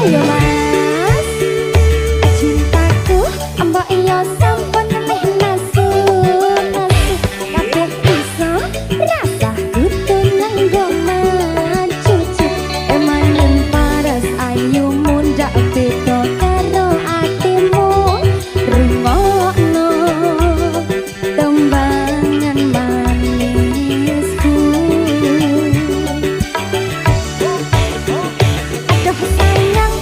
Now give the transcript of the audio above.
Ayo, Mas. Cintaku, mbok iya sampun meh nasu nasu. Kabeh iso rasah kudu nganggo macucu. Emanen paras ayu mundak beda karo atimu. Rungokno tembangan manisku. Aduh sayang.